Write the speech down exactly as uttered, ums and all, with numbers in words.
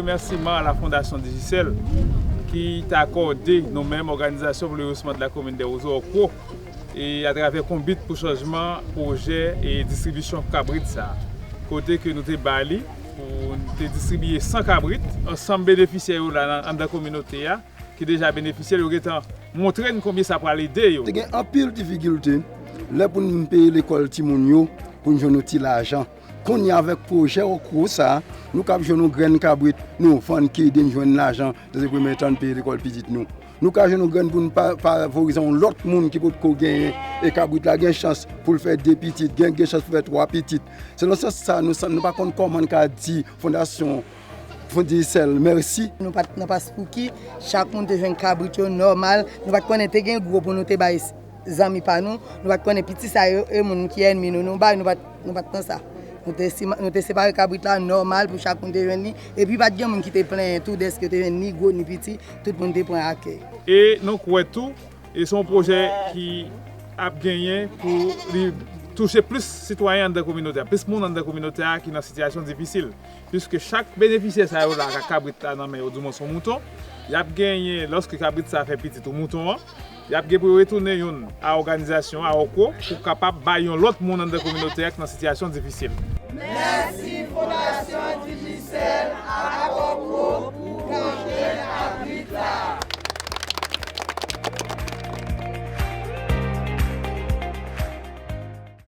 Remèsiman a la Fondasyon Digicel ki te akòde nou menm Organisation pour le Rehaussement de la Commune des Roseaux, ORCRO, e atravè Konbit pou Chanjman, pwojè e distribisyon kabrit sa a, kote ke nou te ba li pou nou te distribiye san kabrit. Ansanm benefisyè yo la nan, anndan kominote a, ki deja benefisye l, yo gentan montre n konbyen sa pral ede yo. Te gen anpil difikilte lè pou n peye lekòl timoun yo, pou n jwenn yon ti lajan. Kounye a, avèk pwojè ORCRO sa, nou kab jwenn yon grenn kabrit, nou vann ki ede n jwenn lajan nan se premye tan n peye lekòl pitit nou. Nou ka jwenn yon grenn pou n pa favorize yon lòt moun ki potko genyen, e kabrit la gen chans pou l fè de pitit, gen, gen chans pou fè twa pitit. Se nan sans sa, nou, nou pa konn kòman n ka di Fondasyon Fondasyon Digicel mèsi. Nou pa t nan paspouki, chak moun te jwenn kabrit yo nòmal. Nou pa t konnen te gen gwo pou nou te bay zanmi pa nou. Nou pa t konnen piti sa yo, e moun ki ènmi nou, nou bay, nou pa t, nou pa t nan sa. Nou te, sima- nou te separe kabrit la nòmal pou chak moun te jwenn li. Epi pa t gen moun ki te plenyen tou dèske yo te jwenn ni gwo ni piti, tout moun te pran akèy. E nou kwè tou, e se yon pwojè ki ap genyen pou li touche plis sitwayen anndan kominote a, plis moun anndan kominote a ki nan sitiyasyon difisil. Piske chak benefisyè sa yo la, ak kabrit la nan men yo, di mwen se yon mouton, y ap genyen, lòske kabrit sa fè pitit ou mouton an, y ap gen pou yo retounen youn a òganizasyon, a ORCRO, pou kapab bay yon lòt moun anndan kominote a ki nan sitiyasyon difisil. Mèsi